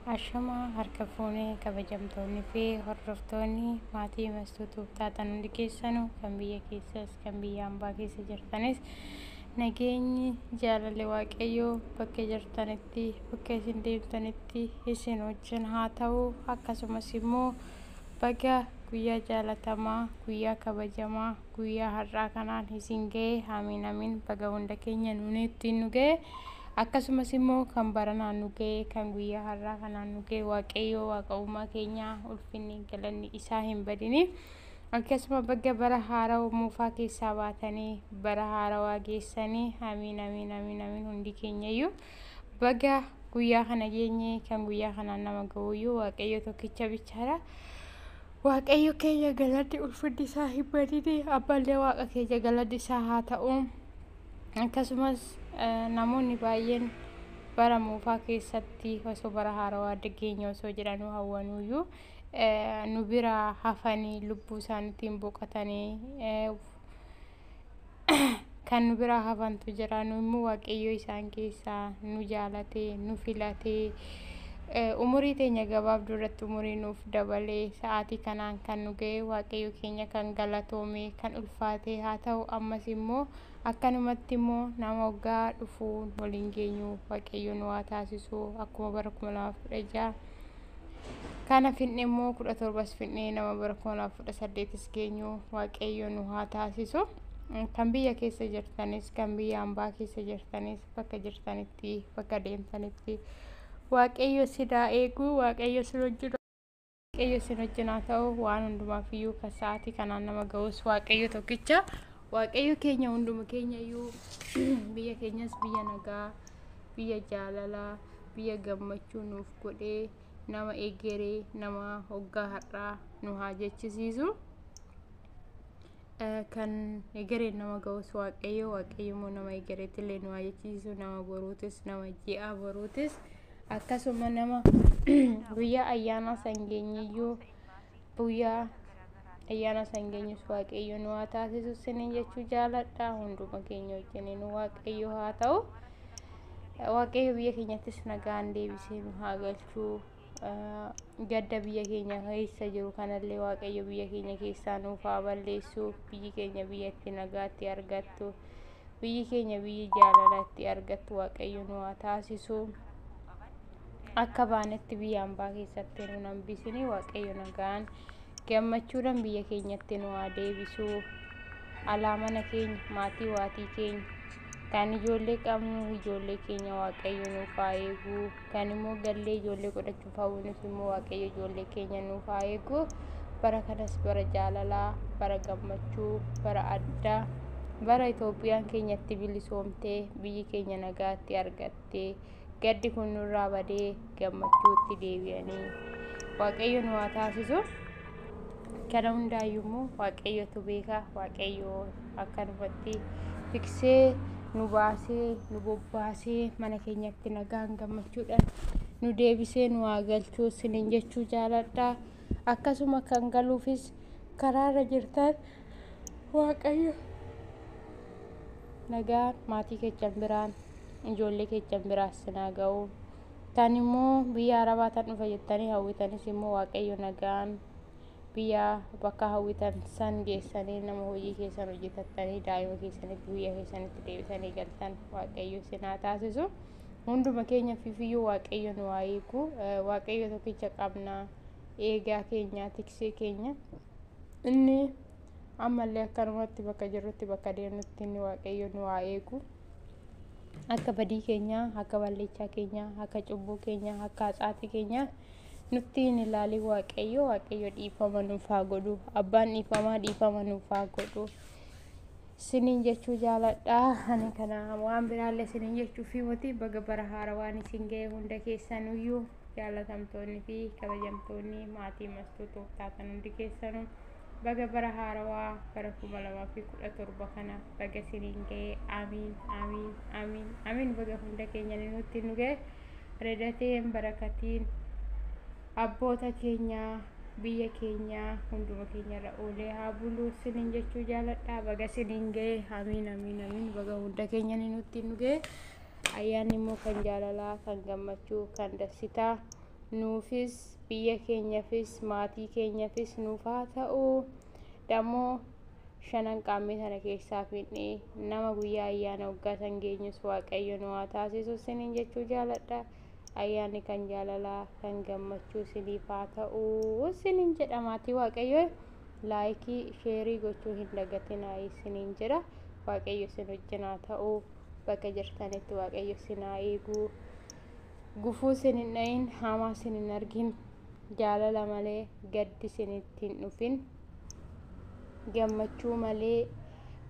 Ashamaa harka fuunee kabajamtoonni fi hordoftoonni maatii Mastuu taatan hundi keessanuu kan biyya keessas kan biyya hambaa keessa jirtanis nageenyi jaalalli Waaqayyoo bakka jirtanitti bakka isin deemtanitti isin wajjin haa ta'u. Akkasumas immoo baga guyyaa jaalatamaa, guyyaa kabajamaa, guyyaa har'aa kanaan isin ga'e. Amiin amiin, baga hunda keenya nuuni ittiin nu ga'e. Akkasumas immoo kan baranaan nu ga'e, kan guyyaa har'aa kanaan nu ga'e, Waaqayyoo Waaqa uumaa keenyaa ulfinni galanni isaa hin badini. Akkasuma baga bara haarawaa moofaa keessaa baatanii bara haarawaa geessanii. Amiin amiin amiin amiin. Hundi keenyayyuu baga guyyaa kana geenye. Kan guyyaa kanaan nama ga'uyyuu Waaqayyo tokkicha bichaadha. Waaqayyo keenya galanni ulfinni isaa hin badini. Ammallee Waaqa keenya galanni isaa haa ta'u. Akkasumas namoonni baay'een bara moofaa keessatti osoo bara haarawaa geenye osoo jedhanuu hawwanuyyuu nu bira hafanii lubbuu isaaniitiin boqotanii kan nu bira hafantu jira. Nu immoo Waaqayyo isaan keessaa nu jaalatee, nu filatee, umurii teenya gabaabduu irratti umurii nuuf dabalee sa'aatii kanaan kan nu ga'e Waaqayyo keenya kan galatoome, kan ulfaate haa ta'u. Ammas immoo akkanumatti immoo nama waggaa dhufuu waliin geenyu Waaqayyo nu haa taasisu. Akkuma bara 2016 kana finne immoo 17s finnee nama bara 2018s geenyu Waaqayyo nu haa taasisu. Kan biyya keessa jirtanis, kan biyya hambaa keessa jirtanis, bakka jirtanitti, bakka deemtanitti Waaqayyo sinaa eegu, Waaqayyo sin wajjin, Waaqayyo sin wajjin haa ta'u. Waan hundumaaf iyyuu kan sa'aatii kanaan nama ga'us Waaqayyo tokkicha. Waaqayyo keenya hunduma keenya iyyuu biyya keenyas biyya nagaa, biyya jaalalaa, biyya gammachuu nuuf godhee nama egeree, nama hoggaa har'aa nu haa jechisiisu. Kan egereen nama ga'us Waaqayyo, Waaqayyo immoo nama egereetti illee nu haa jechisiisu, nama boruutis, nama ji'a boruutis, akkasuma nama guyyaa ayyaana san geenyeyyuu, guyyaa ayyaana san geenyus Waaqayyo nu haa taasisu sinin jechuu jaaladha. Hunduma keenya wajjiniin Waaqayyo haa ta'u. Waaqayyo biyya keenyattis nagaan deebisee nu haa galchuu. Gadda biyya keenya keessa jiru kanallee Waaqayyo biyya keenya keessaa nuuf haa balleessu. Biyyi keenya biyya itti nagaatti argattu, biyyi keenya biyyi jaalala itti argattu Waaqayyo nu haa taasisu. Akka baanetti biyya hambaa keessatti nu hambisini. Waaqayyo nagaan gammachuudhaan biyya keenyatti nu haa deebisu. Alaa mana keenya, maatii waatii keenya, kan ijoollee qabnu ijoollee keenya Waaqayyo nuuf haa eegu. Kan immoo gallee ijoollee godhachuuf hawwinus immoo Waaqayyo ijoollee keenya nuuf haa eegu. Bara kanas bara jaalalaa, bara gammachuu, bara addaa, bara Itoophiyaan keenyatti bilisoomtee, biyyi keenya nagaatti argattee, gaddi kun nurraa badee gammachuutti deebi'anii Waaqayyo nu haa taasisu. Kana hundaayyuu immoo Waaqayyotu beeka. Waaqayyo akkanumatti tiksee nu baasee, nu bobbaasee, mana keenyatti nagaan gammachuudhaan nu deebisee nu haa galchuu isiniin jechuu jaaladha. Akkasuma kan galuufis karaarra jirtan Waaqayyo nagaan maatii keessan biraan, ijoollee keessan biraas sinaa ga'u. Kan immoo biyya arabaa tan dhufa jettanii hawwitanis immoo Waaqayyo nagaan biyya bakka hawwitan san geessanii nama hojii keessan hojjetattanii daa'ima keessanitti biyya keessanitti deebisanii galtan Waaqayyo sinaa taasisu. Hunduma keenya fiifiyyuu Waaqayyo nu haa eegu. Waaqayyo tokkicha qabna, eegaa keenya, tiksee keenya. Inni ammallee akkanumatti bakka jirrutti, bakka deemnutti inni Waaqayyo nu haa eegu. Akka badii keenyaa, akka balleechaa keenyaa, akka cubbuu keenyaa, akka hatsaatii keenyaa nutti hin ilaalin Waaqayyo. Waaqayyo dhiifama nuuf haa godhu. Abbaan dhiifamaa dhiifama nuuf haa godhu. Sinin jechuu jaaladha. Ani kana waan biraallee sinin jechuu fi miti. Baga bara haarawaan isin ga'e hunda keessanuyyuu, jaalatamtoonni fi kabajamtoonni maatii Mastuu taatan hundi keessanuu baga bara haarawaa bara 2017 kana baga isiniin ga'e. Amiin amiin amiin amiin. Baga hunda keenya nutti nu ga'e. Redateen barakatiin abboota keenyaa, biyya keenyaa, hunduma keenyarra oolee haa bulu isiniin jechuu jaaladha. Baga isiniin ga'e. Amiin amiin amiin. Baga hunda keenya nutti nu ga'e. Ayyaanni immoo kan jaalalaa, kan gammachuu, kan dassitaa Nuufis, biyya keenyaafis, maatii keenyaafis nuuf haa ta'u. Dammoo shanan qaammee sana keessaa fidnee nama guyyaa ayyaana waggaa san geenyus Waaqayyo nu haa taasisu isiniin jechuu jaaladha. Ayyaanni kan jaalalaa, kan gammachuu isiniif haa ta'u isiniin jedha. Maatii Waaqayyo, like, share gochuu hin dagatinaa isiniin jedha. Waaqayyo isin wajjin haa ta'u. Bakka jirtanitti Waaqayyo isin haa eegu. Gufuu isin hin dhayin, hamaa isin hin argin, jaalala malee gaddi isinitti hin dhufin, gammachuu malee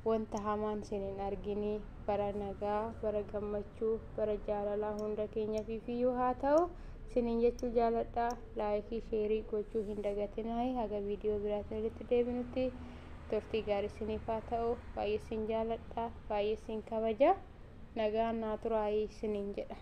wanta hamaan isin hin arginii. Bara nagaa, bara gammachuu, bara jaalalaa hunda keenyaaf iyyuu haa ta'u isiniin jechuu jaaladha. Like, share gochuu hin dagatinaa. Haga viidiyoo biraatiin walitti deebinutti turtii gaarii isiniif haa ta'u. Baay'ee isin jaaladha, baay'ee isin kabaja. Nagaan naa turaayii isiniin jedha.